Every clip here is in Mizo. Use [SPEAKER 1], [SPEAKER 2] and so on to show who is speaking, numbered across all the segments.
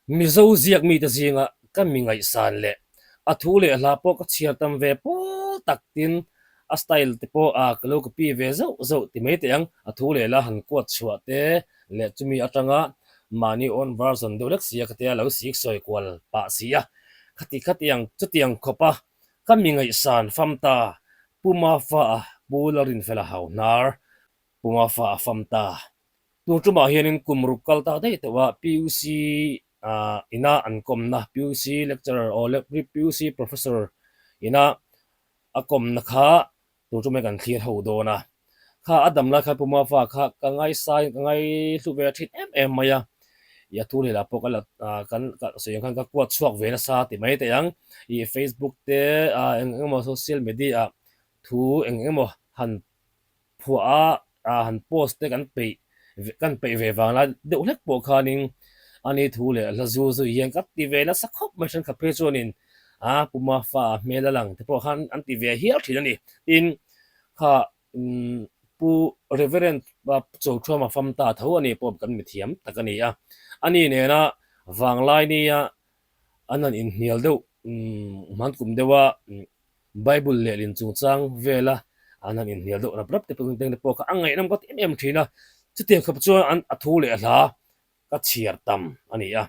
[SPEAKER 1] Mizo ziak mite zinga ka mi ngaihsan leh a thu leh hla pawh ka chhiar tam ve pawl tak tin a style te pawh a ka lo copy ve zauh zauh ti mai teh ang. A thu leh hla han kuat chhuah te leh chumi atanga mahni own version deuh lek sia khatia lo sik sawi kual pah si a, khati khatiang chutiang khawpa ka mi ngaihsan fam ta Pu Mafa a Pu Lalrinfela Hauhnar Pu Mafa a fam ta. Tun tumah hianin kum ruk kal ta daih tawh a PUC ina an kawmna PUC lecturer or PUC professor ina a kawmna kha tun tumah kan thlir ho dawn a. Kha a dam lai khan Pu Mafa kha ka ngaisai ka ngaihlu ve thin em em mai a. I a thu lehlah pawh ka la kan sawi ang khan ka kuat chhuak ve nasa ti mai teh ang. I Facebook te eng eng emaw social media ah thu eng eng emaw han phuah a, ah han post te kan peih kan peih ve vang lai deuh hlek pawh khanin ani thu leh hla zu zui hian ka ti ve nasa khawp mai thenkhat phei chuanin a puma fa hmel a lang te pawh khan an ti ve hial thin a ni. Tin, kha umm Pu Reverend Chawlthuama fam ta tho a ni pawh kan mithiam tak a ni a, ani nena vanglai nia an han inhnial deuh umm hman kum deuha Bible lehlin chungchang vela an han inhnial deuh rap rap te pawh te pawh kha a ngaihnawm ka ti em em thin a, chutiang khawp chuan an a thu leh hla ka chhiar tam a ni a,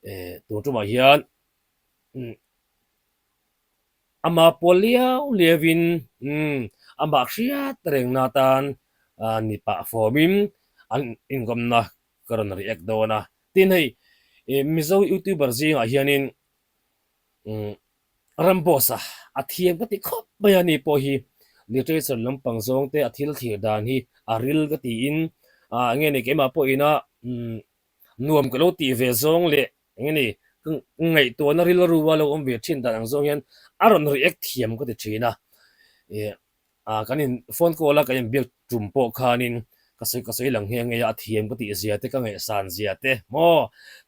[SPEAKER 1] eh tun tumah hian umm ama pawl liau liauin umm amah hriat rengna atan ni pah fawmin an inkawmna ka rawn react dawn a, tin hei Mizo youtuber zingah hianin umm Ramboss a a thiam ka ti khawp mai a ni pawh hi literature lampang zawng te a thil thlir dan hi a ril ka tiin ah enge ni keimah pawhin a umm nuam ka lo tih ve zawng leh enge ni ka ngaihtuahna rilru a lo awm ve thin dan ang zawng hian a rawn react thiam ka ti thin a ih ah kan in phone call a kan inbiak tum pawh khanin ka sawi ka sawi lang nghe nghe a a thiam ka tih zia te ka ngaihsan zia te maw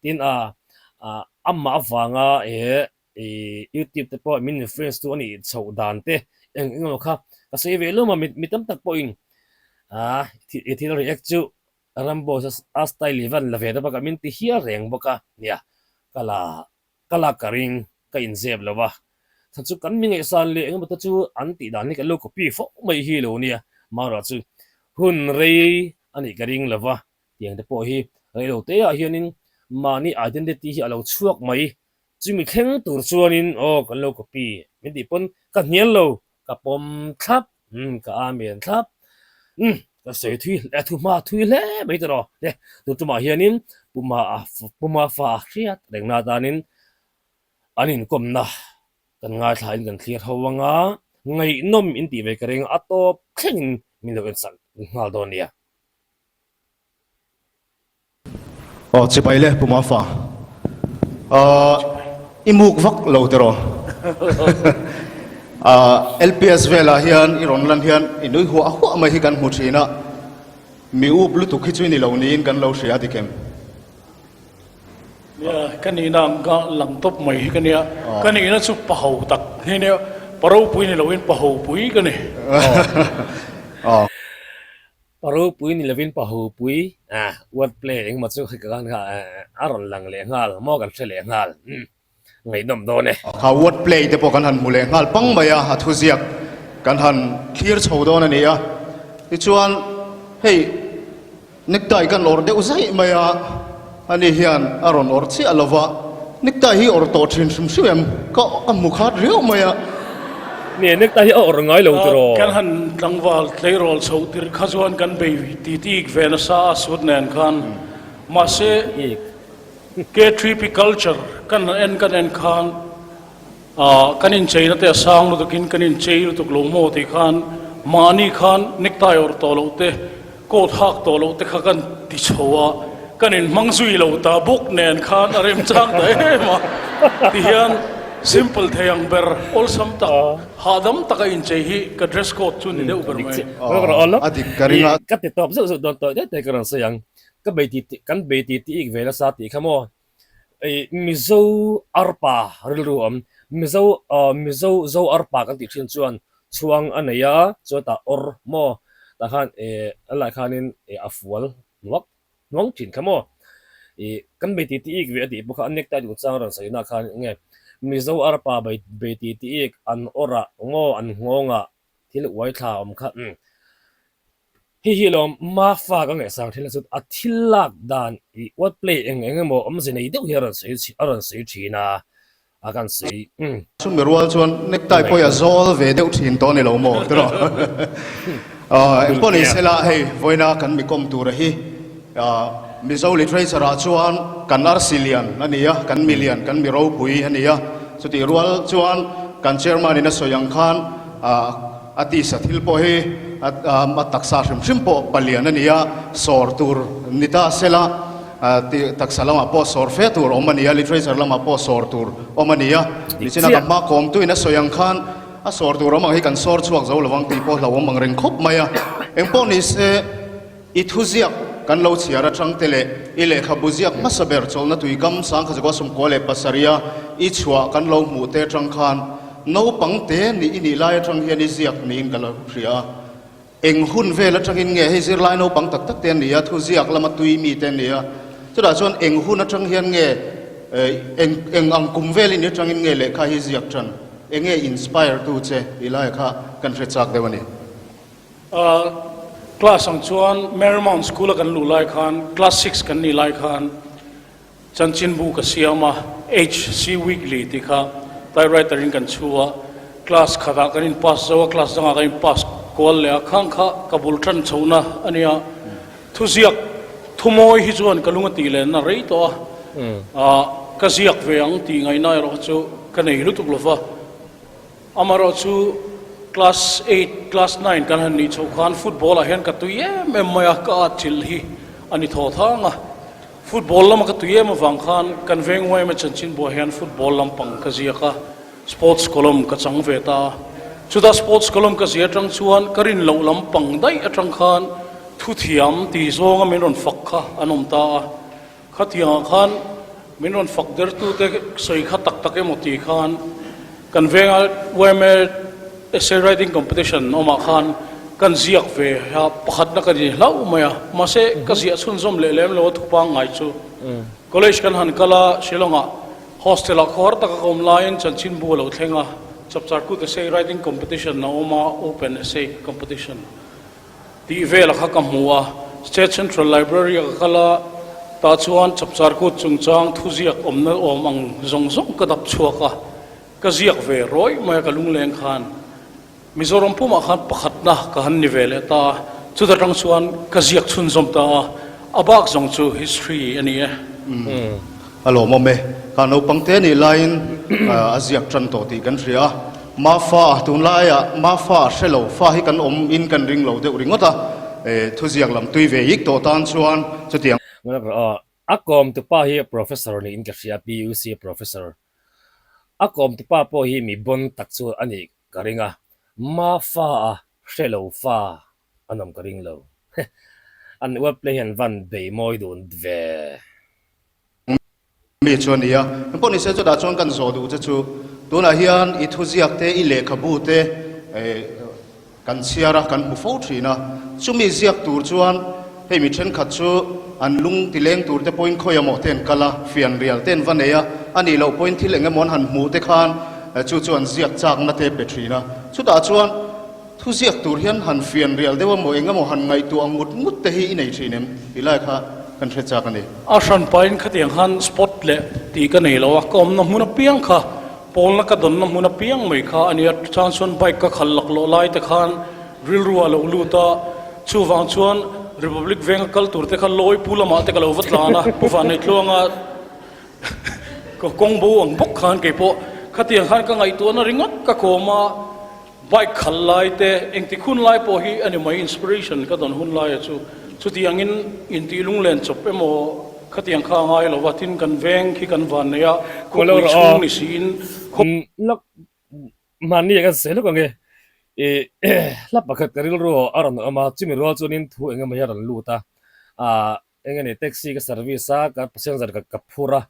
[SPEAKER 1] tin ah ah amah avanga eh ih youtube te pawh min influence tu a nih chhoh dan te eng eng emaw kha ka sawi ve luam a mi mi tam tak pawhin ah i thil react chu Ramboss a style i van la ve ta bawk a min ti hial reng bawk a nia ka la Ka lak ka ring, ka inzep lo a, chhan chu kan mi ngaihsan leh engemaw te chu an tih dan hi kan lo copy fo mai hi lo nia, marawh chu hun rei a nih ka ring lo va, tiang te pawh hi rei lo te ah hianin mahni identity hi a lo chhuak mai, chumi thleng tur chuanin aw kan lo copy min tih pawn ka hnial lo, Ka pawm thlap, umm ka amen thlap, umm ka sawi thui hle, thu hma thui hle mai tawh rawh le, tun tumah hianin Puma a Puma fa a hriat reng na atanin an inkawmna kan ngaithlain kan thlir ho anga ngaihnawm in tih ve ka ring a tawp thlengin min lo ensak nghal dawn nia.
[SPEAKER 2] Aw chibai le Pu Mafa. Ahh i muk vak lo tiraw? Ahh LPS velah hian i rawn lan hian i nui huah huah mai hi kan hmu thin a, mi up lutuk hi chu i ni lo niin kan lo hria dik em?
[SPEAKER 3] Nia, ka nihna ang kha lang tawp mai hi ka nia. Ka nihna chu pa ho tak hi nia, pa ropui ni loin pa hopui ka ni.
[SPEAKER 2] Aw.
[SPEAKER 1] Pa ropui ni lovin pa hopui ah word play engemaw chu hei ka khan kha a rawn lang leh nghal maw kan hre leh nghal umm ngaihnawm dawn e.
[SPEAKER 2] Kha word play te pawh kan han hmu leh nghal pang mai a, a thuziak kan han thlir chho dawn a ni a. Tichuan hei necktie kan awrh deuh zaih mai a, ani hian a rawn awrh chiah lo va, necktie hi awrh tawh thin hrim hrim em? Ka ka hmu khat riau mai a.
[SPEAKER 1] Nge necktie hi a awrh ngai lo tiraw?
[SPEAKER 3] Kan han tlangval tleirawl chhoh tirh kha chuan kan bei titi ik ve nasa a suit nen khan. Mahse K3P culture kan han en kan en khan Aah kan incheina te a sang lutukin kan inchei lutuk lo maw tih khan mahni khan necktie awrh tawh loh te, coat hak tawh loh te kha kan ti chho a, kan inhmang zui lo ta bawk nen khan a remchang ta em a tihian simple thei ang ber awlsam tak hahdam taka inchei hi ka dress code chu ni deuh ber mai.
[SPEAKER 2] A dik ka ring a.
[SPEAKER 1] Ka ti tawp zeuh zeuh dawn tawh daih daih ka rawn sawi ang. Ka bei ti kan bei ti ti ik ve nasa tih kha maw Mizo arpa rilru awm, Mizo Mizo Zo arpa kan tih thin chuan chhuang a nei a, chuan tah awr maw tah khan a lai khanin a fual hnuak hnuang thin kha maw. Ih kan bei titi ik ve a tih pawh kha a necktie duhchang a rawn sawi na khan eng nge Mizo arpa bei bei titi ik an awrah ngaw an nghawngah thil uai thla a awm kha umm hei hi lawm Mafa ka ngaihsang thin a chu a thil lak dan ih word play eng eng emaw awmze nei deuh hi a rawn sawi a rawn sawi thin a a kan sawi umm.
[SPEAKER 2] Chumi rual chuan necktie pawh hi a zawl ve deuh thin tawh a ni lo maw tiraw? Engpawh ni sela hei vawiina kan mi kawm tura hi Mizo literature ah chuan kan arsi lian a ni a, kan mi lian, kan mi ropui a ni a. Chutih rual chuan kan chairman in a sawi ang khan a tisa thil pawh hi a taksa hrim hrim pawh palian a ni a, sawr tur ni ta sela Taksa lamah pawh sawr fe tur awm a ni a, literature lamah pawh sawr tur awm a ni a. Nichina ka hma kawmtuin a sawi ang khan a sawr tur awm ang hi kan sawr chhuak zo lovang tih pawh hlauhawm ang reng khawp mai a. Engpawh ni se, i thuziak kan lo chhiar atang te leh i lehkhabu ziak hmasa ber chawlhna tuikam Sangkhazakua 97 a i chhuah kan lo hmuh te atang khan naupang te nih i nih lai atang hian i ziak niin ka lo hria a. Eng hun vel atangin nge hei zirlai naupang tak tak te an ni a, thuziak lama tui mi te an ni a, chutah chuan eng hun atang hian nge eng eng ang kum velin atangin nge lehkha hi ziak tan, eng nge inspire tu che tih lai kha kan hre chak deuh a ni.
[SPEAKER 3] Class ang chuan Marymount School a kan luh lai khan class six kan nih lai khan Chanchinbu ka siam a, HC Weekly tih kha typewriter in kan chhu a, class khatah kan in pass zo a, class dangah kan in pass kual leh a, khang kha ka bul tan chhohna a nia. Thuziak thumawi hi chuan ka lung a tih lenna rei tawh a, ka ziak ve ang tih ngaihna erawh chu ka nei lutuk lo va. Amaherawhchu class eight, class nine kan han nih chhoh khan football ah hian ka tui em em mai a, ka atchilh hi a ni thaw thang a. Football lama ka tui em avang khan kan veng yma chanchinbuah hian football lampang ka ziak a, sports column ka chang ve ta a. Chutah sports column ka zia atang chuan ka rin loh lampang daih atang khan thuthiam ti zawnga min rawn fak kha an awm ta a. Khatiangah khan min rawn fak dertute sawi kha tak tak emaw tih khan kan venga yma essay writing competition awmah khan kan ziak ve a, pakhatna ka ni hlauh mai a, mahse ka ziah chhunzawm leh lem lo a thu pangngai chu. College kan han kal a, Shillong-ah hostel-ah khawhar taka ka awm laiin chanchinbu a lo thleng a, Chapcharkut essay writing competition a awm a, open essay competition. Tih velah kha ka hmu a, State Central Library a ka kal a, tah chuan Chapchar Kut chungchang thuziak awmna awm ang zawng zawng ka dap chhuak a, ka ziak ve rawih mai a ka lungleng khan Mizoram pumah khan pakhatna ka han ni ve leh ta a, chuta tang chuan ka ziak chhunzawm ta a, a bak zawng chu history a ni e.
[SPEAKER 2] A lawmawm e. Kha naupang te nih laiin a ziak tan tawh tih kan hria a. Mafa, tunlaiah Mafa hre lo, fa hi kan awm in kan ring lo deuh ringawt a. Thuziak lam tui ve ik tawh tan chuan chutiang.
[SPEAKER 1] A kawm tupa hi Professor niin ka hria, PUC Professor. A kawm tupa pawh hi mi bon tak chu a nih ka ring a. Mafa a hre lo fa an awm ka ring lo. An webplay hian van bei mawi dun ve.
[SPEAKER 2] Mi chu a ni a, engpawh ni se chutah chuan kan zawh duh che chu tunah hian i thuziak te, i lehkhabu te kan chhiar a, kan hmu fo thin a, chumi ziak tur chuan hei mi thenkhat chu an lung ti leng tur te pawhin khawi emaw te an kal a, fianrial te an va nei a, a nih loh pawhin thil eng emaw an han hmuh te khan chu chu an ziak chakna te pe thin a, chutah chuan Thu ziak tur hian han fian rial deuh a maw eng emaw han ngaihtuah ngut ngut te hi i nei thin em? Tih lai kha kan hre chak a ni.
[SPEAKER 3] A hran pahin khatiang khan spot leh tih ka nei lo a, ka awmna hmun apiang kha pawlna ka dawnna hmun apiang mai kha a ni a, chang chuan bike ka khalh laklawh lai te khan rilru ah lo lut a, chuvang chuan Republic venga kal tur te kha lawi pu lamah te ka lo va tlan a, Pu Vanneihtluanga ka kawng bo ang bawk khan keipawh khatiang khan ka ngaihtuahna ringawt ka kawm a. Bike khalh lai te, engtik hun lai pawh hi a ni mai, inspiration ka dawn hun laia chu chutiangin intih lunglen chawp emaw khatiang kha a ngai lo va, tin kan veng khi kan van nei a, khawpui chhung ni siin
[SPEAKER 1] khaw. Lak mahni ah kan sawi lawk ang e, ih hla pakhat ka rilru a rawn awm a, chumi rual chuanin thu eng emaw hi a rawn lut a, ah eng nge ni taxi ka service a, ka passenger ka phur a,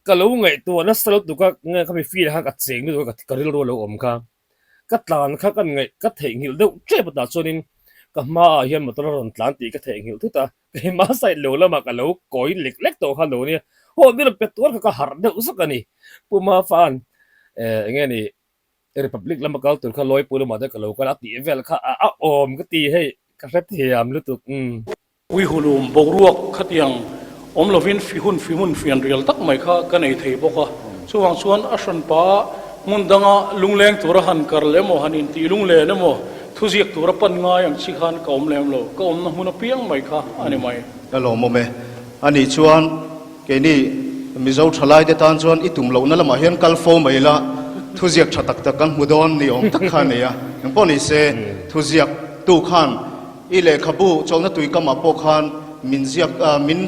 [SPEAKER 1] Ka lo ngaihtuah nasa lutuk a, nge khami field ah khan ka cheng lutuk a, ka rilru a lo awm kha. Ka tlan kha ka ngaih ka theihnghilh deuh tep a tah chuanin ka hmaah hian motor a rawn tlan tih ka theihnghilh thut a. Keimah side lo lamah ka lo kawi lek lek tawh kha lo nia. Haw min rawn pe tuar kha ka harh deuh zawk a ni. Pu Mafan eng nge ni Republic lama kal tur kha Lawipui lamah te ka lo kal a tih vel kha a awm ka ti hei ka hrethiam lutuk umm.
[SPEAKER 3] Uihulum boruak khatiang awm lovin fi hun fi hmun fian rial tak mai kha ka nei thei bawk a. Chuvang chuan a hranpa a hmun danga lungleng tura han kar emaw han intih lunglen emaw thuziak tura pan ngai ang chi khan ka awm lem lo. Ka awmna hmun apiang mai kha a ni mai.
[SPEAKER 2] Ka lawmawm e. Anih chuan Keini Mizo thalaite tan chuan i tum lohna lamah hian kal fo mai ila, thuziak tha tak tak kan hmu dawn ni awm tak kha a nei a. Engpawh ni se, thuziak tu khan i lehkhabu chawlhna tuikamah pawh khan min ziak min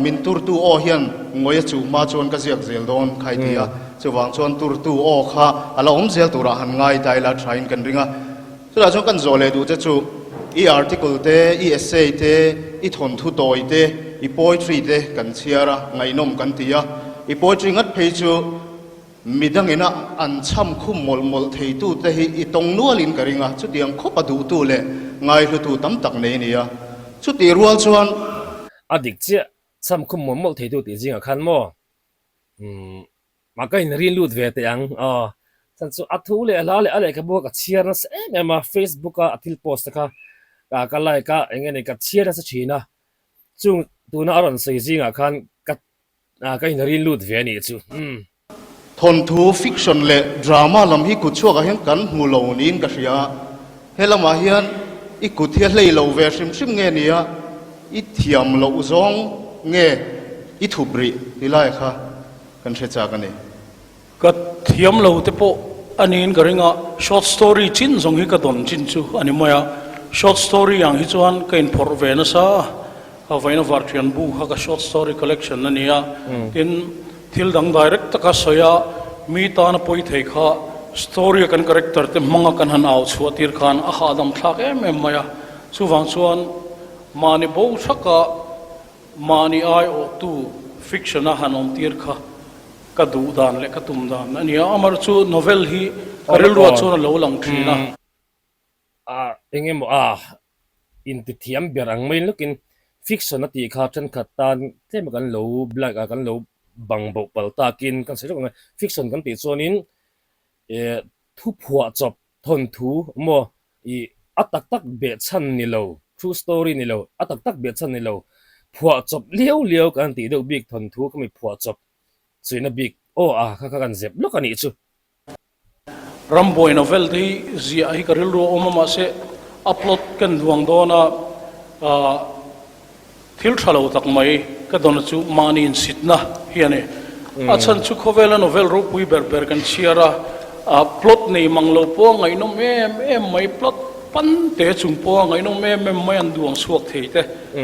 [SPEAKER 2] min turtu aw hian ngawi a chuh hma chuan ka ziak zel dawn kha i ti a. Chuvang chuan turtu aw kha a la awm zel turah han ngai ta ila thain kan ring a. Chutah chuan kan zawh leh duh che chu i article te, i essay te, i thawnthu tawi te, i poetry te kan chhiar a, ngaihnawm kan ti a. I poetry ngat phei chu midangin a an chham khum mawlh mawlh theitu te hi i tawng nualin ka ring a, chutiang khawp a duhtu leh ngaihlutu tam tak nei a ni a. Chutih rual chuan.
[SPEAKER 1] A dik chiah, chham khum mawlh mawlh theitu tih zingah khan maw? Umm. Mah ka inrin lut ve teh ang aw. Chhan chu a thu leh a hla leh a lehkhabu kha ka chhiar nasa em em a, Facebook a a thil post te kha ka like a, eng nge ni ka chhiar nasa thin a, chung tuna a rawn sawi zingah khan ka ka inrin lut ve a nih chu. Umm.
[SPEAKER 2] Thawnthu, fiction leh drama lam hi kut chhuakah hian kan hmu lo niin ka hria a, he lamah hian i kut hi a hlei lo ve hrim hrim nge nia, i thiam loh zawng nge i thup rih ti lai kha. Kan hre chak a ni.
[SPEAKER 3] Ka thiam lo te pawh a niin ka ring a, short story chin zawng hi ka dawn chin chu a ni mai a, short story ang hi chuan ka inphawrh ve nasa a, ka vaina varṭian bu kha ka short story collection a ni a, tin thil dang direct taka sawi a, mi tana pawi thei kha story a kan character te hmanga kan han au chhuah tir khan a hahdam thlak em em mai a, chuvang chuan mahni bo thaka Mahni aiawhtu fiction a han awmtir kha ka duh dan leh ka tum dan a ni a, amar chu novel hi ka rilruah chuan a lo lang thin a.
[SPEAKER 1] A eng emaw a intithiam ber ang mai lawkin fiction a tih kha thenkhat tan tlem a kan lo blank a kan lo bang boh palh takin kan sawi lawk ang e. Fiction kan tih chuanin thu phuah chawp Thawnthu maw i a tak tak behchhan ni lo, true story ni lo, a tak tak behchhan ni lo, phuahchawp liau liau kan tih deuh bik thawnthu ka mi phuahchawp chuina bik aw a kha kha kan zep lawk a nih chu.
[SPEAKER 3] Rambuai novel te hi ziah hi ka rilru a awm a mahse a plot ken duang dawn a Thil tha lo tak mai ka dawn chu mahni insitna hi a ni. A chhan chu khawvela novel ropui ber ber kan chhiar a, a plot nei mang lo pawh a ngaihnawm em em mai, plot pan te chung pawh a ngaihnawm em em mai an duang chhuak thei te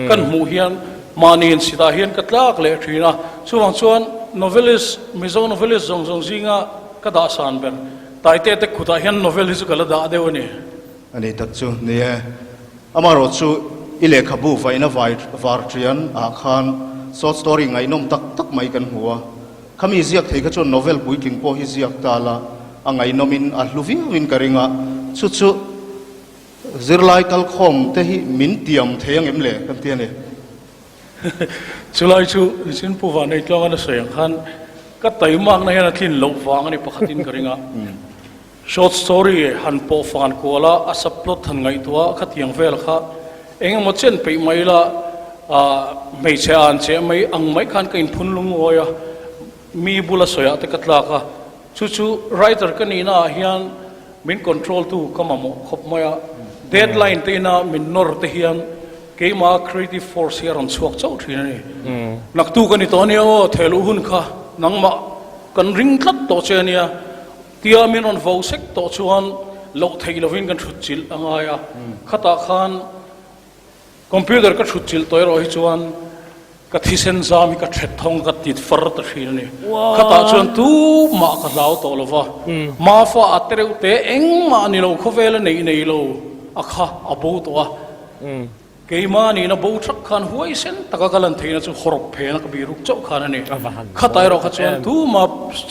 [SPEAKER 3] kan hmuh hian mahni insitah hian ka tlak leh thin a. Chuvang chuan novelist, Mizo novelist zawng zawng zinga ka dah san ber Taite te khutah hian novel hi chu ka la dah deuh a ni.
[SPEAKER 2] A ni tak chu ni e. Amaherawh chu i lehkhabu vaina vai var ṭian ah khan short story ngaihnawm tak tak mai kan hmu a. Khami ziak thei kha chuan novel puitling pawh hi ziak ta la, a ngaihnawmin a hlu viauin ka ring a. Chu chu zirlai kalkhawm te hi min tiam thei ang em le kan ti a ni.
[SPEAKER 3] Chulai chu Nichin Pu Vaneitlawng a sawi ang khan ka taimakna hian a tlin loh vang a ni pakhatin ka ring a. Short story han pawh fan kual a, a subplot han ngaihtuah a, khatiang vel kha eng emaw chen peih mai ila hmeichhe an cheh mai ang mai khan ka inphun lungawi a, mi bula sawiah te ka tlak a, chu chu writer ka nihna ah hian min control tu ka mamawh khawp mai a, deadline te ina min nawr te hian keimah creative force hi a rawn chhuak chauh thin a ni. Naktuk a ni tawh ania aw, theluh hun kha nangmah kan ring tlat tawh che ania. Tia min rawn vo sek tawh chuan loh theih lovin kan thut chilh a ngai a, khatah khan computer ka thut chilh tawh erawh hi chuan ka thisen zam hi ka thet thawng ka tit far ta thin a ni. Khatah chuan tumah ka hlau tawh lo va, Mafa a tereuh te engmah ni lo khawvela neih nei lo a kha a bo tawh a. Keimah nihna bo thak khan huaisen taka ka lan theihna chu hawrawp phena ka biruk chauh khan a ni. Khatah erawh kha chuan tuma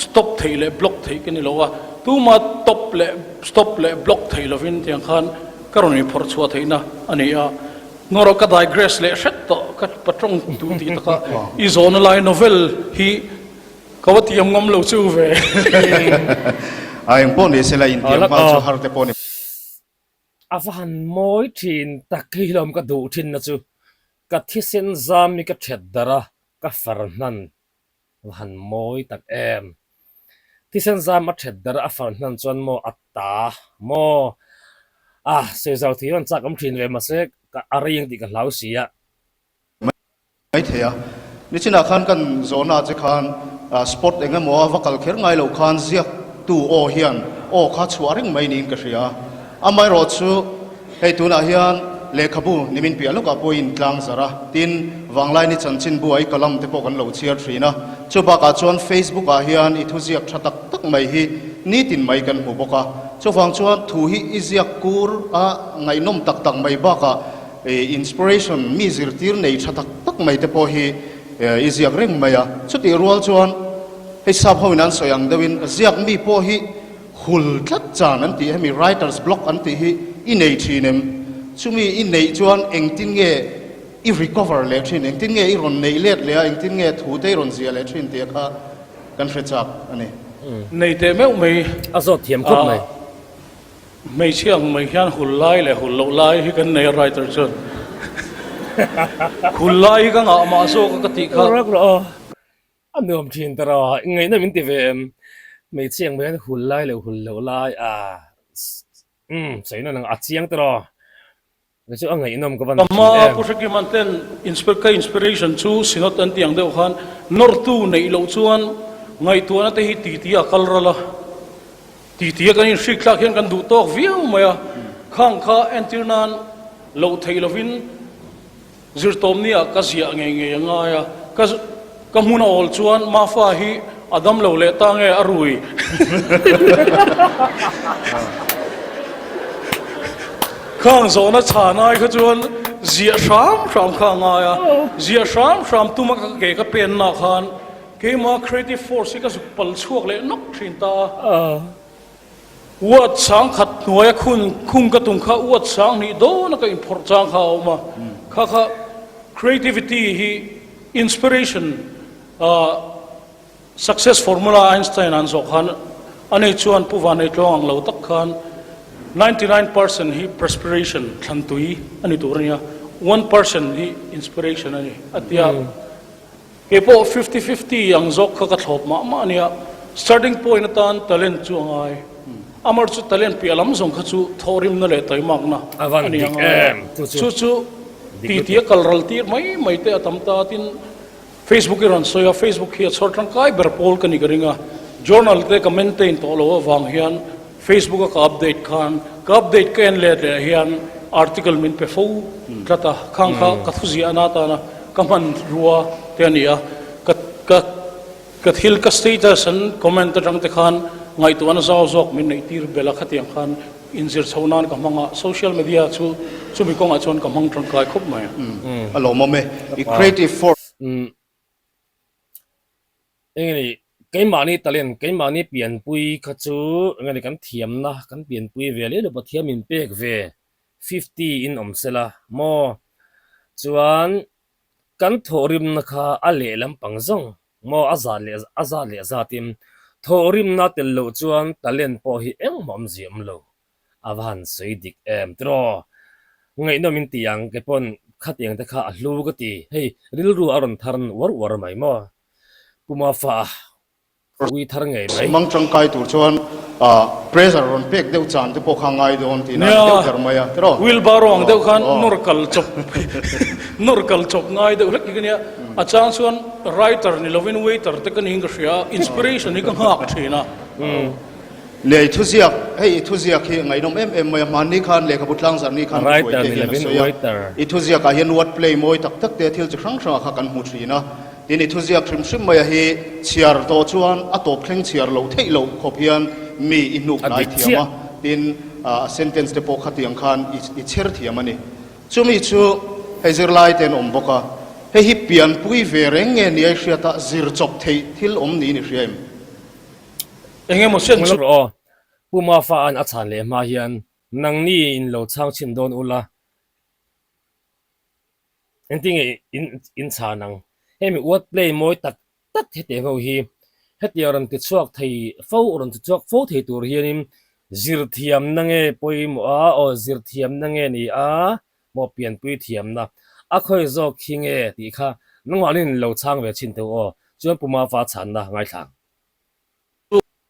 [SPEAKER 3] stop theih leh block theih ka ni lo a, tuma top leh stop leh block theih lovin tiang khan ka rawn inphawrh chhuah theihna a ni a. Ngawrawh ka digress leh hret tawh. ka patawng duh tih takah i zawhna lai novel hi ka va tiam ngam lo chu ve.
[SPEAKER 2] A eng pawh ni sela intiam nghal chu har te pawh ni.
[SPEAKER 1] A va han mawi thin tak hi hlawm ka duh thin na chu ka thisen zam hi ka that darh a ka far hnan va han mawi tak em. Thisen zam a that darh a far hnan chuan maw a ta maw a sawi zau thei rawn chak awm thin ve mahse ka a rei ang tih ka hlau si a.
[SPEAKER 2] Mai thei a. Nichinah khan kan zawhna che khan spot eng emaw a va kal kher ngai loh khan ziaktu aw hian aw kha chhuah reng mai niin ka hria. Amaherawh chu hei tunah hian lehkhabu nimin piah lawkah pawhin tlang zarh a, tin Vanglaini chanchinbu ah i column te pawh kan lo chhiar thin a. Chu bakah chuan Facebook ah hian i thuziak tha tak tak mai hi nitin mai kan hmu bawk a. Chuvang chuan thu hi i ziak kur a ngaihnawm tak tak mai bakah Inspiration, mi zirtir nei tha tak tak mai te pawh hi i ziak reng mai a. Chutih rual chuan hei sap hoin an sawi ang deuhin ziak mi pawh hi hul tlat chan an tih hemi writer's block an tih hi i nei thin em? Chumi i neih chuan engtin nge i recover leh thin, engtin nge i rawn neih let leh a, engtin nge thu te i rawn ziah leh thin tih kha kan hre chak a ni.
[SPEAKER 3] Nei teh meuh mai.
[SPEAKER 1] A zawt thiam khawp mai.
[SPEAKER 3] Hmeichhia ang mai hian hul lai leh hul loh lai hi kan nei a writer chuan hul lai hi ka ngah mah zawk a ka tih kha.
[SPEAKER 1] Rak rawh aw. A nuam thin ta rawh. Ngaihna min ti ve em? Hmeichhia ang mai hian hul lai leh hul loh lai a umm sawi na nang a chiang ta rawh. Kei chu a ngaihnawm ka van
[SPEAKER 3] Ka
[SPEAKER 1] thin
[SPEAKER 3] hma
[SPEAKER 1] em.
[SPEAKER 3] Pu Hrekiman ten ka inspiration chu Synod an tih ang deuh khan nawrtu neih loh chuan ngaihtuahna te hi titi a kal ral a, titi a kan inhrik thlak hian kan duh tawk viau mai a, khang kha entir nan loh theih lovin Zirtawmni ah ka ziah ngei ngei a ngai a, ka ka hmun a awl chuan Mafa hi a dam lo leh ta nge a rui. Khang zawhna chhan ai kha chuan ziah hram hram kha a ngai a, ziah hram hram tuma ka ke ka penna khan keima creative force hi ka zuk pal chhuak leh nawk thin ta a. Uat sang khat hnuaia khun khung ka tum kha uat sang hnih dawna ka inphawrh chang kha a awm a, kha kha creativity hi inspiration success formula Einstein an zawh khan a nei chuan Pu Vaneitlawng ang lo tak khan 99% hi perspiration thlantui a ni tur a nia, 1% hi inspiration a ni a ti a. Kei pawh fifty fifty ang zawk kha ka thlawp mah mah a nia, starting point atan talent chu a ngai. Amar chu talent piah lam zawng kha chu thawhrimna leh taimakna a ni a ngai a. Chu chu titi a kal ral tir mai mai te a tam ta tin Facebook i rawn sawi a, Facebook hi a chhawr tangkai ber pawl ka ni ka ring a, journal te ka maintain tawh lo avang hian Facebook a ka update khan ka update ka en let leh hian article min pe fo tlat a, khang kha ka thuziahna atana ka hmanrua te a ni a, ka ka ka thil ka status an comment atang te khan ngaihtuahna zau zawk min neih tir belh a, khatiang khan inzir chho nan ka hmang a, social media chu chumi kawngah chuan ka hmang tangkai khawp mai.
[SPEAKER 2] A lawmawm e, i creative force.
[SPEAKER 1] Engeni, keimahni talent, keimahni pianpui kha chu engeni kan thiamna kan pianpui ve leh lo Pathian min pek ve 50 in awm sela maw? Chuan kan thawhrimna kha a leh lampang zawng maw a zat leh a zat leh zatin thawhrimna tel loh chuan talent pawh hi engmah awmzia awm lo a va han sawi dik em tiraw? Ngaihnawm in ti ang kei pawn khatiang te kha a hlu ka ti hei rilru a rawn thar uar uar mai maw? Pu Mafa a ui thar ngei mai.
[SPEAKER 2] Mang tangkai tur chuan pressure rawn pek deuh chan te pawh kha ngai dawn tih na deuh ber mai a tiraw?
[SPEAKER 3] Wheelbarrow ang deuh khan nawr kal chawp nawr kal chawp ngai deuh hlek hi ka nia. A chang chuan writer ni lovin waiter te ka niin ka hria a, inspiration hi ka nghak thin a.
[SPEAKER 2] Leh i thuziak, hei i thuziak hi ngaihnawm em em mai a, hmanni khan lehkhabu tlangzarh ni khan Pu
[SPEAKER 1] Writer
[SPEAKER 2] Hruaite
[SPEAKER 1] ni
[SPEAKER 2] hian a
[SPEAKER 1] lovin
[SPEAKER 2] sawi a,
[SPEAKER 1] waiter.
[SPEAKER 2] i thuziakah hian word play mawi tak tak te thil chi hrang hrangah kha kan hmu thin a, tin i thuziak hrim hrim maia hi chhiar tawh chuan a tawp thleng chhiar loh theih loh khawp hian mi i hnuk
[SPEAKER 1] A
[SPEAKER 2] hnai
[SPEAKER 1] dik
[SPEAKER 2] thiam a,
[SPEAKER 1] chiah.
[SPEAKER 2] tin a sentence te pawh khatiang khan i chher thiam a ni. Chumi chu hei zirlai te an awm bawk a, hei hi pianpui ve reng nge ni a i hriat a, zir chawp theih thil awm niin i hria em?
[SPEAKER 3] Eng emaw sen chu.
[SPEAKER 1] Rawh aw, Pu Mafa an a chhan leh hma hian nangni in lo chhang chhin dawn ula. Engtin nge in in chhan ang? Hemi word play mawi tak tak hetiang ho hi hetiang rawn ti chhuak thei fo rawn ti chhuak fo thei tur hianin zirthiamna nge pawimawh a aw zirthiamna nge ni a maw pianpui thiamna a khawi zawk khi nge tih kha nangmahni lo chhang ve chhin teu aw chuan Pu Mafa chhanna ngaithla ang.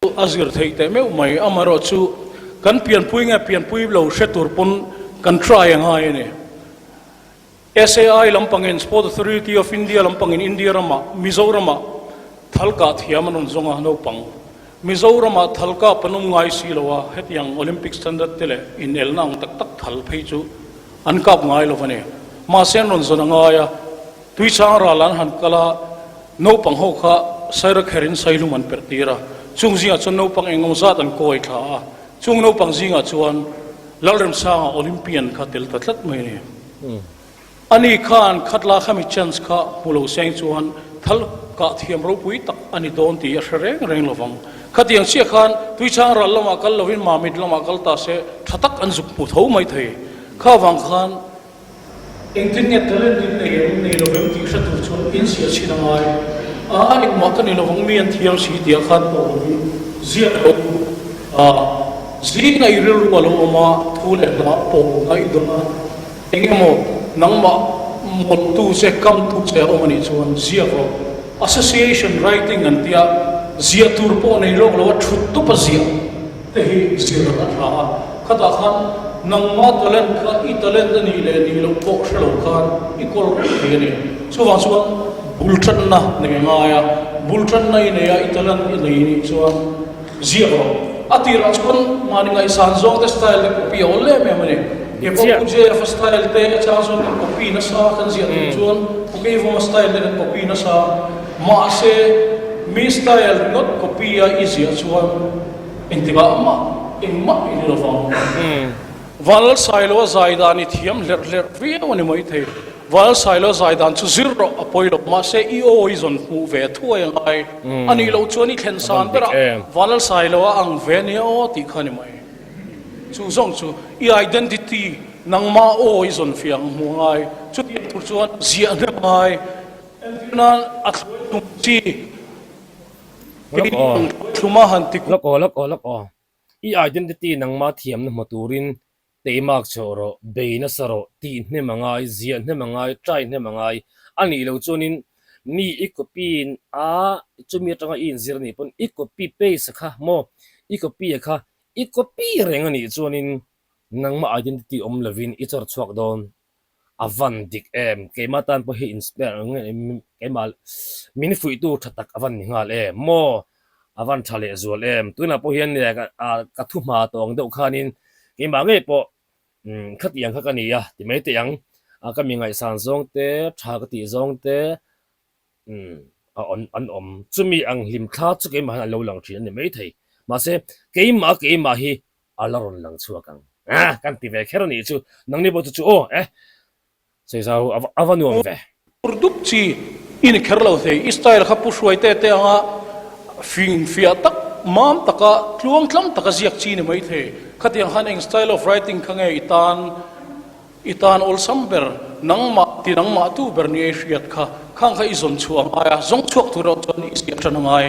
[SPEAKER 3] Chu a zir theih teh meuh mai, amaherawh chu kan pianpui nge pianpui lo hre tur pawn kan try a ngai a ni. SAI lampangin, Sport Authority of India lampangin India ramah, Mizoramah thal kah thiam an rawn zawng a, naupang. Mizoramah thal kap an awm ngai si lo a, hetiang Olympic standard te leh inelna ang tak tak thal phei chu an kap ngai lo a ni. Mahse an rawn zawn a ngai a, Tuichang ral an han kal a, Naupang ho kha Sairakherin Sailum an perh tir a, chung zingah chuan naupang engemaw zat an kawi thla a, chung naupang zingah chuan Lalremsanga Olympian kha tel ta tlat mai a ni. Ani khan khatla khami chance kha hmu lo seng chuan thal kah thiam ropui tak a ni dawn tih a hre reng reng lovang. Khatiang chiah khan Tuichang ral lamah kal lovin Mamit lamah kal ta se tha tak an zuk hmu tho mai thei. Kha vang khan Engtin nge talent in nei em nei lo vem tih hre tur chuan in ziah chhin a ngai a, engmah ka ni lovang mi an thiam si tih ah khan pawh lovin ziak lo a, zing a i rilru a lo awm a, thu leh hla pawh ngaih dawn a, eng emaw nangmah mawlhtu che kamtu che a awm a nih chuan ziak rawh. Association writing an tia ziah tur pawh nei lawk lo a thut tawp a ziah. Te hi zir a tha a, khatah khan nangma talent kha i talent a nih leh nih loh pawh hre lo khan i kawl reng thei a ni. Chuvang chuan bul tanna nei a ngai a, bul tanna i nei a, i talent i nei nih chuan ziak rawh. A tirah chuan mahni ngaihsan zawng te style te copy a awl em em a ni. Kei pawh Pu JF-a style te a chang chuan kan copy nasa kan ziah tur chuan Pu Keivawma style te kan copy nasa. Mahse mi style ringawt copy a i ziah chuan Engtikah mah engmah i ni lovang. Val Sailoa zai dan i thiam hlerh hlerh viau a ni maithei. Val Sailoa zai dan chu zir rawh a pawi lo. Mahse i aw i zawn hmuh ve thuai a ngai. A nih loh chuan i thlen san berah Val Sailoa ang ve nia aw tih kha a ni mai. Chu zawng chu i identity nangmah aw i zawn fiah ang hmuh a ngai. Chutiang tur chuan ziah hnem a ngai. Entirnan a thluai tum chi.
[SPEAKER 1] Lawk aw. Lawk aw, lawk aw, lawk aw. I identity nangmah thiamna hmu turin teimak chhuah rawh, bei nasa rawh, tih hnem a ngai, ziah hnem a ngai, try hnem a ngai. A nih loh chuanin mi i copy a, chumi atanga i inzir a nih pawn i copy paste a kha maw, i copy a kha i copy reng a nih chuanin nangmah identity awm lovin i chawr chhuak dawn. A van dik em? Keimah tan pawh hi inspire ang nge keimah min fuihtu tha tak a van ni nghal em? Maw? A van tha leh zual em? Tunah pawh hian ka thu hma tawng deuh khanin keimah ngei pawh khatiang kha ka ni a ti mai teh ang. Ka mi ngaihsan zawng te, tha ka tih zawng te a an awm. Chumi ang hlim thla chu keimah hian a lo lang thin a ni maithei. Mahse keimah keimah hi a la rawn lang chhuak ang. Ah, kan ti ve kher a nih chu. Nangni pawh chu chu aw, eh, Sawisaho a va a va nuam ve.
[SPEAKER 3] Tur dup chi i ni kher lo thei. I style kha pu hruai te te anga fing fiah tak, mam taka, tluang tlang taka ziak chi ni mai thei. Khatiang khan eng style of writing kha nge i tan I tan awlsam ber, nangmah ti nangmah tu ber ni ei hriat kha, khang kha i zawn chhuah a ngai a, zawng chhuak tur erawh chuan i ziah tan a ngai.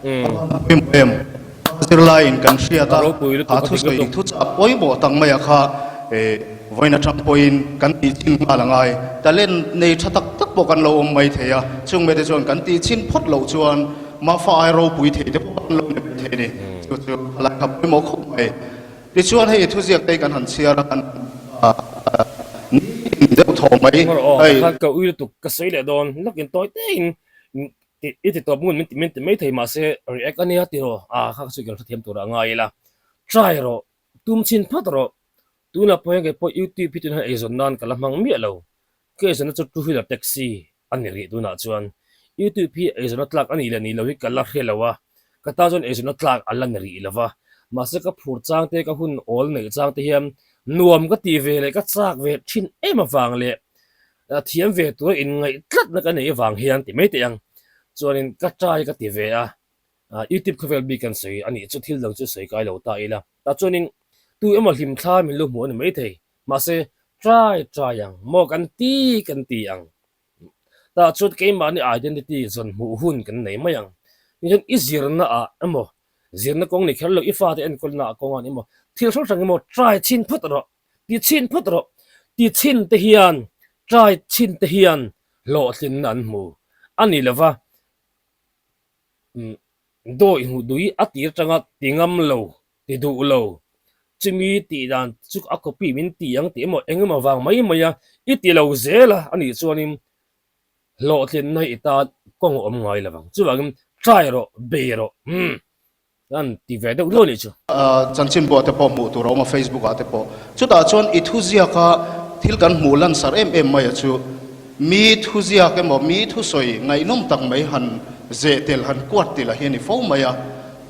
[SPEAKER 2] Pawimawh em? Zirlaiin kan hriat a, kha thusawi thuchah pawimawh tak maia kha vawiin atang pawhin kan tih chhin nghal a ngai. Talent nei tha tak tak pawh kan lo awm mai thei a, chung mite chuan kan tih chhin phawt loh chuan Mafa ai ropui thei te pawh kan lo ni mai thei a ni. Chu chu a lai kha pawimawh khawp mai. Tichuan hei thuziak te kan han chhiar a, kan nitin deuh thaw mai hei.
[SPEAKER 1] Khan ka ui lutuk ka sawi leh dawn lawkin tawi tein i ti tawp ngun min ti min ti mai thei mahse react a nia tiraw a kha chu kan hrethiam turah a ngai ila try rawh tum chhin phawt rawh tunah pawh hian kei pawh youtube hi tunah hian eizawn nan ka la hmang miah lo Ka eizawnna chu two wheeler taxi a ni rih tunah chuan YouTube hi eizawnna tlak a nih leh nih loh hi ka la hre lo a, ka tan chuan eizawnna tlak a la ni rih lo va, mahse ka phur chang te ka hun awl neih chang te hian nuam ka tih ve leh ka chak ve thin em avang leh thiam ve tura inngaih tlatna ka neih avang hian ti mai teh ang chuanin ka try ka ti ve a, YouTube khawvel bik kan sawi a nih chu thil dang chu sawi kai lo ta ila tah chuanin tu emaw hlimthla min lu hmuh a ni maithei. Mahse, try try ang, maw kan ti kan ti ang. Tah chuan keimahni identity zawn hmuh hun kan nei mai ang. Tichuan i zirna ah emaw, zirna kawng ni kher lo, i fate enkawlna ah kawng ah emaw, thil hrang hrang emaw try chhin phawt rawh, ti chhin phawt rawh. Ti chhin te hian, try chhin te hian hlawhtlinna an hmu a ni lova. Dawi hmuh dui a tir tanga ti ngam lo, ti duh lo, chumi tih dan chu a copy min ti ang tih emaw eng emaw vang mai mai a, i ti lo zel a anih chuanin hlawhtlinna hi i tan kawng a awm ngai lo vang. Chuvangin try rawh, bei rawh, umm an ti ve deuh duah anih chu.
[SPEAKER 2] Chanchinbuah te pawh hmuh tur a awm a, Facebook ah te pawh. Chutah chuan i thuziak a thil kan hmuh lansar em em mai a chu. Mi thuziak emaw mi thusawi ngaihnawm tak mai han zeh tel han kuat tel a hi a ni fo mai a.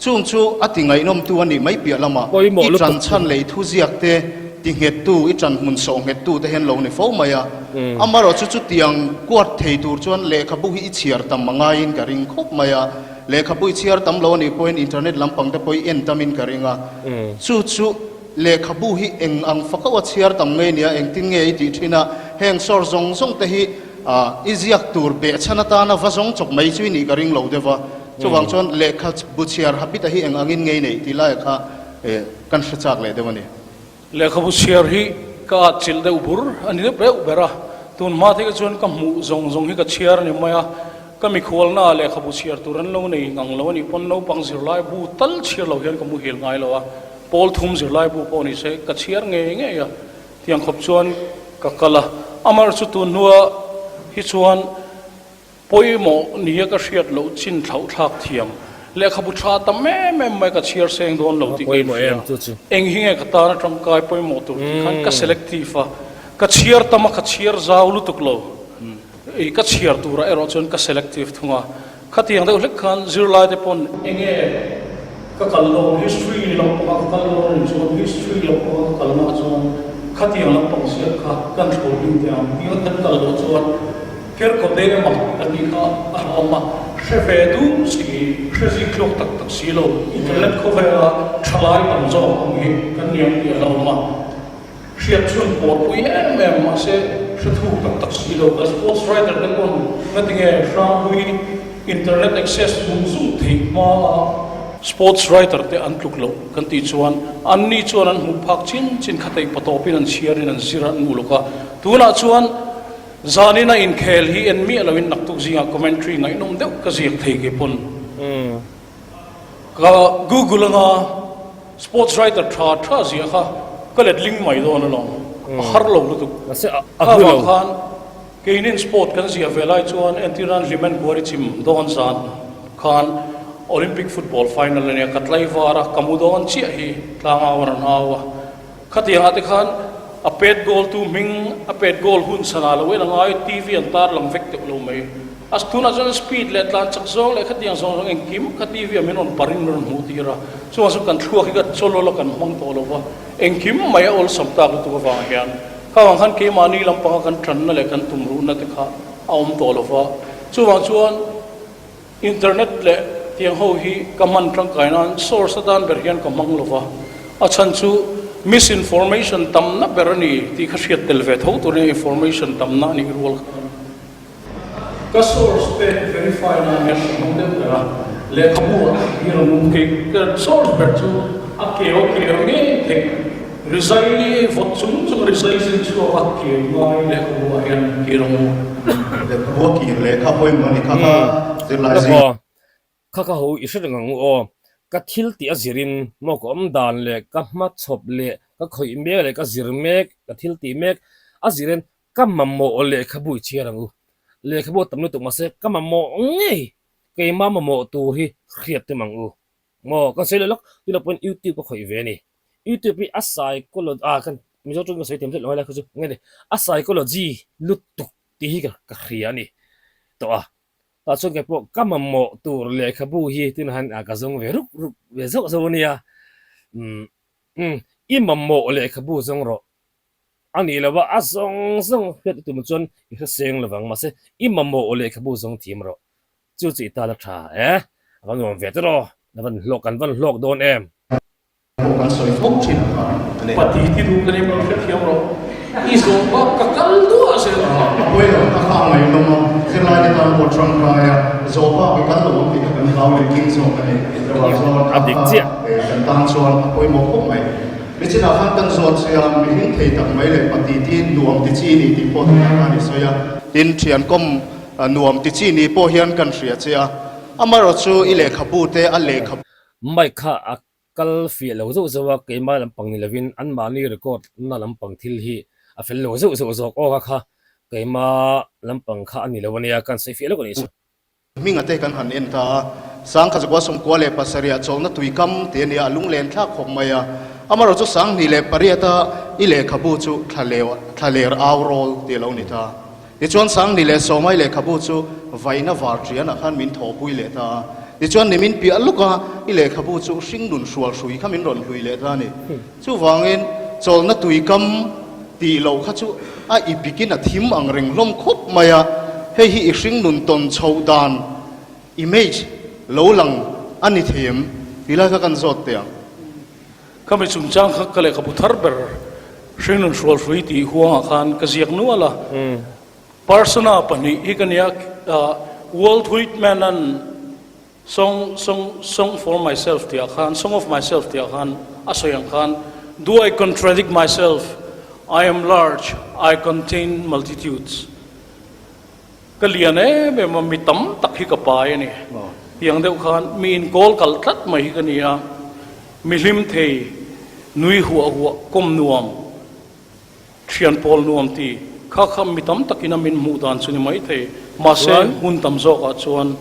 [SPEAKER 2] Chung chu a ti ngaihnawmtu a nih mai piah lamah
[SPEAKER 1] Pawimawh
[SPEAKER 2] i
[SPEAKER 1] lutuk
[SPEAKER 2] ṭan chhan leh i thuziak te ti nghettu, i ṭan hmun sawh nghettu te hian lo ni fo mai a. Amaherawh chu chutiang kuat thei tur chuan lehkhabu hi i chhiar tam a ngaiin ka ring khawp mai a. Lehkhabu i chhiar tam lo a nih pawhin internet lampang te pawh i en tamin ka ring a. Chu chu. Lehkhabu hi eng ang fakauh a chhiar tam ngei nia, engtin nge i tih thin a, heng source zawng zawng te hi i ziak tur behchhan atana va zawng chawp mai chu i nih ka ring lo deuh a. Chuvang chuan lehkhabu chhiar habit a hi eng angin ngei neih tih laia kha kan hre chak leh deuh a ni.
[SPEAKER 3] Lehkhabu chhiar hi ka atchilh deuh bur a ni deuh reuh ber a, tun hma thei kha chuan ka hmuh zawng zawng hi ka chhiar a ni mai a, Ka mikhualnaah lehkhabu chhiar tur an lo nei ngang lo a nih pawn naupang zirlai bu tal chhiar lo hian ka muhil ngai lo a, pawl thum zirlai bu pawh ni se ka chhiar ngei ngei a, tiang khawp chuan ka kal a. Amar chu tun hnua hi chuan pawimawh nia ka hriat loh chin thlauh thlak thiam lehkhabu tha tam em em mai ka chhiar seng dawn lo tih ka inhria. Eng hi nge ka tana tangkai pawimawh tur tih khan ka selective a, ka chhiar tam a, ka chhiar zau lutuk lo. I ka chhiar turah erawh chuan ka selective thung a, khatiang deuh hlek khan zirlai te pawn enge ka kal dawn, history lampanga ka kal dawn anih chuan history lampanga ka kal naah chuan khatiang lampang ziak kha kan thlawr ding teh ang tih kan kal loh chuan Kerkawte emaw kan tih kha a hlawm a, hre ve dum si, hre zik tluak tak tak si lo, internet khawvela thalai tam zawk ang hi kan ni ang tih a hlawm a. Hriat chhun pawrpui em em mahse hre thuk tak tak si lo. Kan sports writer te pawn ngatinge hrangpui internet access zung zung theih hma a sports writer te an tluk loh kan tih chuan anni chuan an hmuh phak chin chin kha theih patawpin an chhiarin an zir an uluk a. Tunah chuan zanin a inkhel hi en miah loin naktuk zingah commentary ngaihnawm deuh ka ziak thei kei pawn. Ka Google anga sports writer tha tha zia kha ka let ling mai dawn alawm, a har lo lutuk. Kha vang khan keinin sport kan ziah ve lai chuan entir nan Hlimen Kuari chim dawn zan khan Olympic football final a nia, ka tlaivar a, ka mu dawn chiah hi tlangau a rawn au a. Khatiangah te khan a pet goal tu hming, a pet goal hun chhanah lo en a ngai, TV an tar lang vek teuh lo mai. A tunah chuan speed leh tlan chak zawng leh khatiang zawng zawng engkim kha TV ah min rawn parin min rawn hmuh tir a. Chuvang chu kan thluak hi ka chawlawl a kan hmang tawh lo va, engkim mai a awlsam tak lutuk avang hian kha vang khan keimahni lampanga kan tanna leh kan tumruhna te kha a awm tawh lo va. Chuvang chuan. Internet leh tiang ho hi ka hman tangkai nan source atan ber hian ka hmang lo va, a chhan chu misinformation tamna ber a ni tih kha hriat tel ve tho turin information tamna a nih rual khan ka source te verify nan hian ka hmang deuh ber a, lehkhabu ah hi rawn awm kei ka source ber chu a keu keu ngei theih rizai vawt chung chung rizai zin chhuak a keu ngai lehkhabu ah hian hi rawn awm.
[SPEAKER 2] Lehkhabu a kir leh kha pawimawh a ni kha kha zirlai zing.
[SPEAKER 1] Kha kha ho i hre reng ang u aw. Ka thil tih a zirin maw ka awm dan leh ka hmachhawp leh ka khawih mek leh ka zir mek ka thil tih mek a zirin ka mamawh lehkhabu i chhiar ang u. Lehkhabu a tam lutuk mahse ka mamawh ngei keimah mamawh tur hi hriat tum ang u. Maw kan sawi leh lawk tunah pawhin youtube ka khawih ve a ni. Youtube hi a psychology ah kan Mizo tawng ka sawi thiam zet lo helai kha chu nge ni a psychology lutuk tih hi ka hria a ni tawh a. Tah chuan kei pawh ka mamawh tur lehkhabu hi tunah hian ka zawng ve ruk ruk ve zauh zauh a nia. Umm umm i mamawh lehkhabu zawng rawh a nih lo a, a zawng zawng hriat tum chuan i hre seng lo vang mahse i mamawh lehkhabu zawng thiam rawh. Chu chu i tan a tha e, a va nuam ve tawh aw, a van hlawk kan van hlawk dawn em.
[SPEAKER 2] Pawh kan sawi fo thin a kha a ni.
[SPEAKER 3] Pati ti duh ka nih pawh hrethiam rawh. I zawh bak ka kal duah zel a.
[SPEAKER 2] A pawi lo a kha a ngaihnawm a, zirlaite tan pawh tangkai a, zawh bak i kal lo ang tih kha kan hlau leh king zawk a ni. Chuvang chuan
[SPEAKER 1] A dik chiah.
[SPEAKER 2] Kan tan chuan a pawimawh khawp mai. Nichinah khan kan zawt che a, mihring thei tak mai leh pati tin nuam ti chi ni tih pawh tunah khan i sawi a. Tin, thian kawm nuam ti chi ni pawh hian kan hria che a, amaherawh chu i lehkhabu te a lehkhabu.
[SPEAKER 1] Mic kha a Kal fiah lo zeuh zeuh a, keimah lampang ni lovin anmahni record na lampang thil hi a fel lo zeuh zeuh zawk awk a kha keimah lampang kha a ni lo ania kan sawi fiah lawk a nih chu.
[SPEAKER 2] Hminga te kan han en ta a, Sangkha zakua 97 ah chawlhna tuikam tih a nia, a lunglen thlak khawp mai a. Amaherawh chu 2008 a i lehkhabu chu thlaler au rawl tih a lo ni ta. Tichuan 2010 a i lehkhabu chu vaina var ṭianah khan min thawhpui leh ta a. Tichuan nimin piah luk a i lehkhabu chu hringnun hrual hrui kha min rawn hlui leh ta a ni. Chuvangin chawlhna tuikam tih loh kha chu a i bikin a thim ang reng hlawm khawp mai a. Hei hi i hringnun tawn chhoh dan, image, lo lang a ni thei em? Ti lai kha kan zawt teh ang.
[SPEAKER 3] Khami chungchang kha ka lehkhabu thar ber Hringnun Hrualhrui tih huangah khan ka ziak nual a. Persona pahnih hi ka nia, Walt Whitman-a'n Song, Song, Song for Myself tihah khan, Song of Myself tihah khan a sawi ang khan, Do I contradict myself? I am large, I contain multitudes. Ka lian em em a, mi tam tak hi ka pai a ni. Tiang deuh khan mi inkawl kal tlat mai hi ka ni a, mi hlim thei, nui huah huah, kawm nuam, thian pawl nuam ti kha kha mi tam takin a min hmuh dan chu ni mai thei. Mahse, hun tam zawkah chuan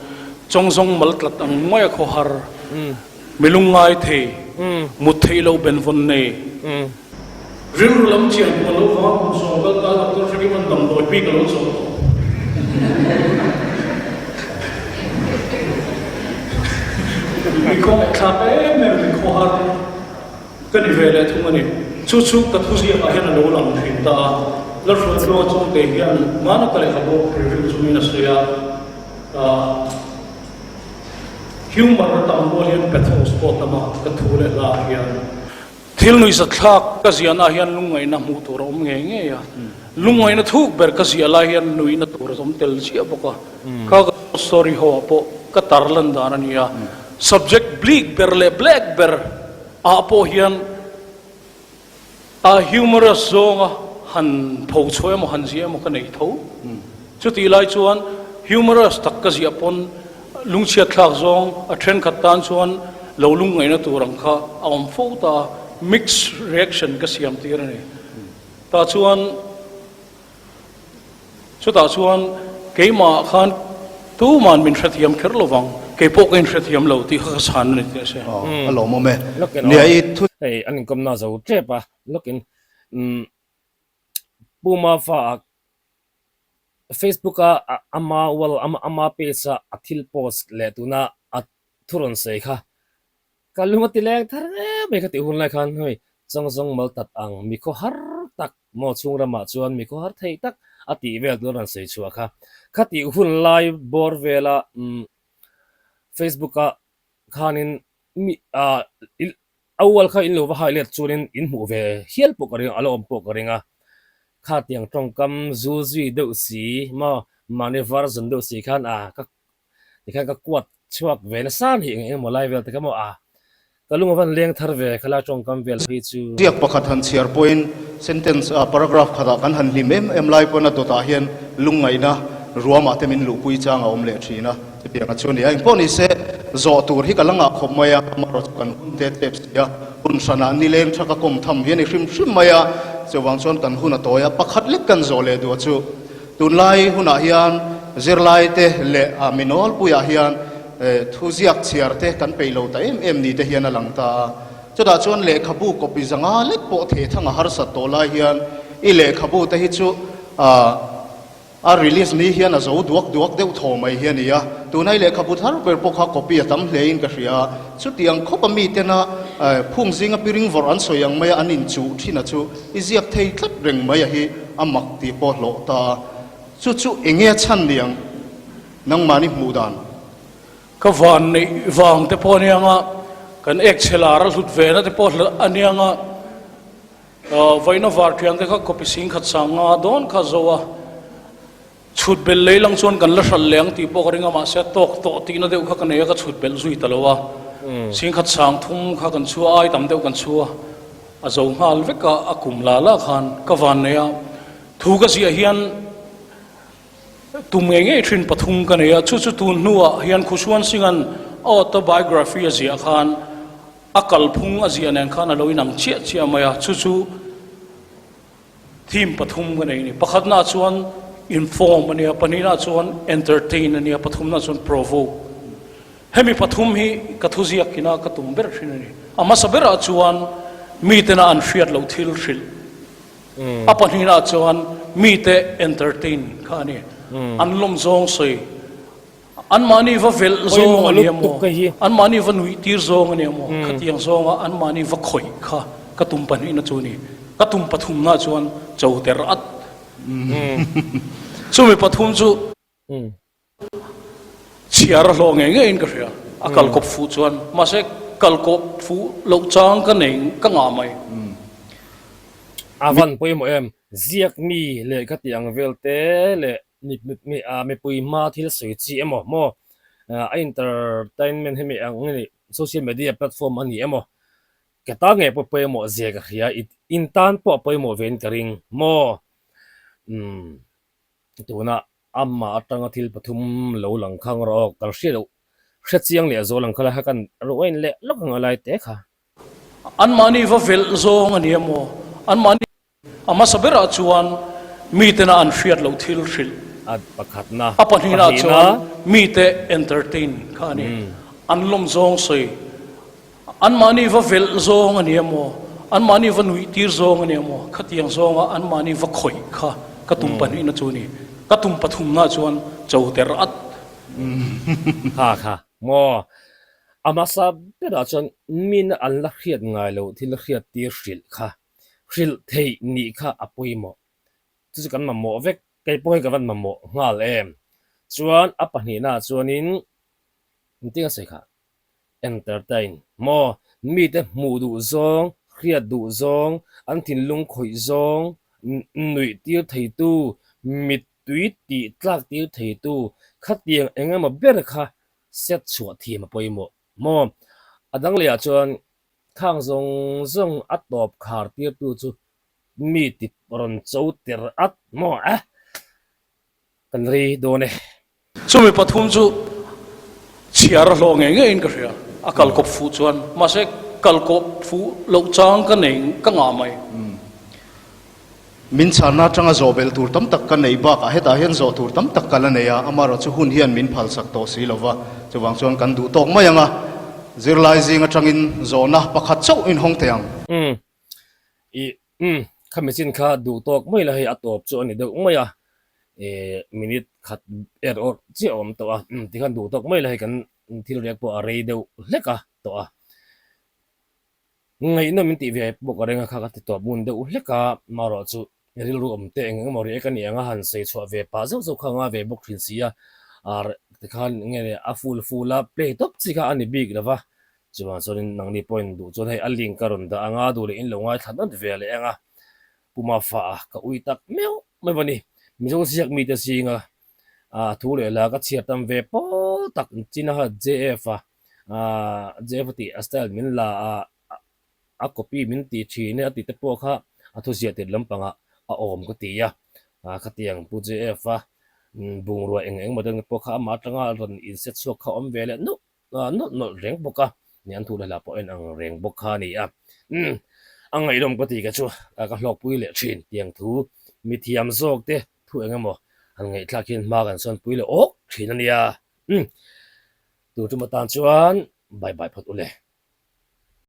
[SPEAKER 3] chawngzawng mal tlat ang maia khawhar, mi lungngai thei, mut theih loh benvawn nei, Rilru lam chian pawh lo vang kum sawm kal ta Doctor Hrekiman damdawi bik a lo chawh tawh. Mi khawngaihthlak em em mi khawhar ka ni ve leh thung a ni. Chu chu ka thuziakah hian a lo lang thin ta a. Lalhruaitluanga chungte hian hmana ka lehkhabu review chungin a sawi a, Humor a tam rual hian pathos pawh a tam a, ka thu leh hlaah hian. Thil nuihzatthlak ka ziahna ah hian lungngaihna hmuh tur a awm ngei ngei a, lungngaihna thuk ber ka ziah lai hian nuihna tur a awm tel chiah bawk a, kha ka short story ho ah pawh ka tar lan dan a ni a, subject bleak ber leh black ber ah pawh hian a humorous zawnga han pho chhuah emaw han ziah emaw ka nei tho. Chutih lai chuan humorous tak ka ziah pawn lungchhiatthlak zawng a thenkhat tan chuan lo lungngaihna tur ang kha a awm fo ta a, mixed reaction ka siam tir a ni. Tah chuan chutah chuan keimah khan tuman min hrethiam kher lo vang, kei pawh ka inhrethiam lo tih kha ka chhan a ni tih a hre.
[SPEAKER 2] A lawmawm e. Nia i thu.
[SPEAKER 1] Hei an inkawmna zo tep a, lawkin umm Puma fa ah Facebook a ama wall ama page a a thil post leh tuna a thu rawn sawi kha ka lung a ti leng thar em mai kha tih hun lai khan hei chawngzawng mal tat ang mi khaw har tak maw chhung ramah chuan mi khaw har thei tak a tih vel tuna rawn sawi chhuah kha kha tih hun lai bawr vela umm Facebook a khanin mi ah A ual kha in lo va hai let chuanin in hmuh ve hial pawh ka ring a, a la awm pawh ka ring a. Khatiang tawngkam zu zui deuh si maw, mahni version deuh si khan a ka tikhan ka kuat chhuak ve nasa a ni eng eng emaw lai vel te kha maw a ka lung a van leng thar ve khalai tawngkam vel phei chu.
[SPEAKER 2] Ziak pakhat han chhiar pawhin sentence ah paragraph khatah kan han hlim em em lai pawn a dawtah hian lungngaihna ruamah te min luhpui chang a awm leh thin a. Chutianga chu a ni a, engpawh ni se zawh tur hi ka la ngah khawp mai a, amaherawhchu kan hun te tep si a, hun hranah nileng tha ka kawm tham hi a ni hrim hrim mai a, chuvang chuan kan hun a tawi a, pakhat lek kan zawh leh duh chu tunlai hunah hian zirlai te leh a mi nawlpuiah hian thuziak chhiar te kan peih lo ta em em ni te hian a lang ta a, chutah chuan lehkhabu copy zanga lek pawh theh thang a harsat tawh lai hian i lehkhabu te hi chu ah A release ni hian a zo duak duak deuh thaw mai hi a ni a, tunai lehkhabu thar ber pawh kha copy a tam hle in ka hria a, chutiang khawp a mitena phung zinga piring vawrh an sawi ang maia an inchuh thin a chu i ziak thei tlat reng mai a hi a mak tih pawh hlawh ta a, chu chu enge a chhan ni ang nangmahni hmuh dan?
[SPEAKER 3] Ka van neih vang te pawh a nia nga, kan ek chhe lar a hlut ve na te pawh a nia nga, Vawiina varṭian te kha copy 10,500 dawn kha zo a. Chhut belh lei lang chuan kan la hralh leh ang tih pawh ka ring a, mahse tawk tawh tihna deuh kha ka nei a, ka chhut belh zui ta lo a. Singkhat sang thum kha kan chhu a, ai tam deuh kan chhu a, a zo nghal vek a, a kum la la khan ka van nei a. Thu ka ziah hian tum ngei ngei thin pathum ka nei a, chu chu tun hnuah hian Khusuan Singh-a'n a autobiography a ziah khan a kalphung a ziah nen khan a lo inang chiah chiah mai a, chu chu Theme pathum ka nei a ni. Pakhatnaah chuan inform a nia, pahnihnaah chuan entertain a nia, pathumnaah chuan provoke. Hemi pathum hi ka thuziak ina ka tum ber thin a ni. A hmasa berah chuan mitena an hriat loh thil hrilh. A pahnihnaah chuan mite entertain kha a ni. An lawm zawng sawi. Anmahni va velh zawng a ni emaw, anmahni va nuih tir zawng a ni emaw, khatiang zawnga anmahni va khawih kha ka tum pahnihna chu a ni. Ka tum pathumna chuan cho ter at. Chumi pathum chu chhiar a hlawh ngei ngeiin ka hria, a kal kawp fuh chuan. Mahse, kal kawp fuh loh chang ka nei ka ngah mai.
[SPEAKER 1] A van pawimawh em? Ziak mi leh ka tih ang vel te leh Mipui hma thil sawi chi emaw maw a entertainment hemi ang nge social media platform a ni emaw ka tan ngei pawh pawimawh zia ka hria in tan pawh a pawimawh ve in ka ring maw umm tuna amah atanga thil pathum lo lang khang rawh aw kan hriat loh hre chiang leh zual ang kha lai kha kan ruain leh lawk ang a lai te kha.
[SPEAKER 3] Anmahni va velh zawng a ni emaw anmahni. A hmasa berah chuan mitena an hriat loh thil hrilh.
[SPEAKER 1] A pakhatna.
[SPEAKER 3] A pahnihna chuan mite entertain kha a ni. An lawm zawng sawi. Anmahni va velh zawng a ni emaw, anmahni va nuih tir zawng a ni emaw, khatiang zawnga anmahni va khawih kha ka tum pahnihna chu a ni. Ka tum pathumna chuan cho ter at.
[SPEAKER 1] Kha kha maw? A hmasa berah chuan mina an la hriat ngai loh thil hriat tir hrilh kha. Hrilh theih nih kha a pawimawh. Chu chu kan mamawh vek, kei pawh hi ka van mamawh nghal em. Chuan a pahnihnaah chuanin engtin a sawi kha? Entertain maw? Mite hmuh duh zawng, hriat duh zawng, an thinlung khawih zawng, nuih tir theitu, mittui tih tlak tir theitu khatiang eng emaw ber kha set chhuah thiam a pawimawh maw? A dang lehah chuan Khang zawng zawng a tawp khar tirtu chu mi ti rawn cho ter at maw eh? Kan rei dawn e.
[SPEAKER 3] Chumi pathum chu chhiar a hlawh ngei ngeiin ka hria, a kal kawp fuh chuan. Mahse kal kawp fuh loh chang ka nei ka ngah mai.
[SPEAKER 2] Min chhanna atanga zawh belh tur tam tak ka nei bakah hetah hian zawh tur tam tak ka la nei a, amaherawh chu hun hian min phalsak tawh si lo va, chuvang chuan kan duh tawk mai ang a, zirlai zing atangin zawhna pakhat chauh in hawng thei ang.
[SPEAKER 1] Umm. Ih, umm, khami chin kha duh tawk mai la hei a tawp chu a ni deuh mai a, ih, minute khat er awrh chiah a awm tawh a, umm, tikhan duh tawk mai la hei kan thil riak pawh a rei deuh hlek a tawh a. Ngaihnawm in tih ve bawk a reng a kha ka ti tawp ngun deuh hlek a, marawh chu rilru awm te eng eng emaw riak a ni ang a han sawi chhuah ve pah zauh zauh kha a nga ve bawk thin si a, ar tikhan nge ni a full full a play tawp chi kha a ni bik lo va, chuvang chuanin nangni pawhin duh chuan hei a link a rawn dah ang a, duh leh in lo ngaithla nawt ve leh ang a, Pu Mafa a ka ui tak meuh meuh a ni, Mizo ziak mite zinga thu leh hla ka chhiar tam ve pawl tak chin a JF a. Ahh Jeff a tih a style min la a, a copy min ti thin e a tih te pawh kha a thuziah tir lampangah a awm ka ti a, ah khatiang Pu Jeff a bungrua eng eng emaw te pawh kha amah atanga rawn inset chhuak kha a awm ve leh nawlh nawlh nawlh reng bawk a, ni an thu leh hla pawh a inang reng bawk kha a ni a, umm a ngaihnawm ka ti ka chu ka hlawkpui leh thin tiang thu mithiam zawk te thu eng emaw han ngaihthlak hian hma kan sawnpui leh awk thin a nia, umm. Tun tum atan chuan bye bye phawt u le.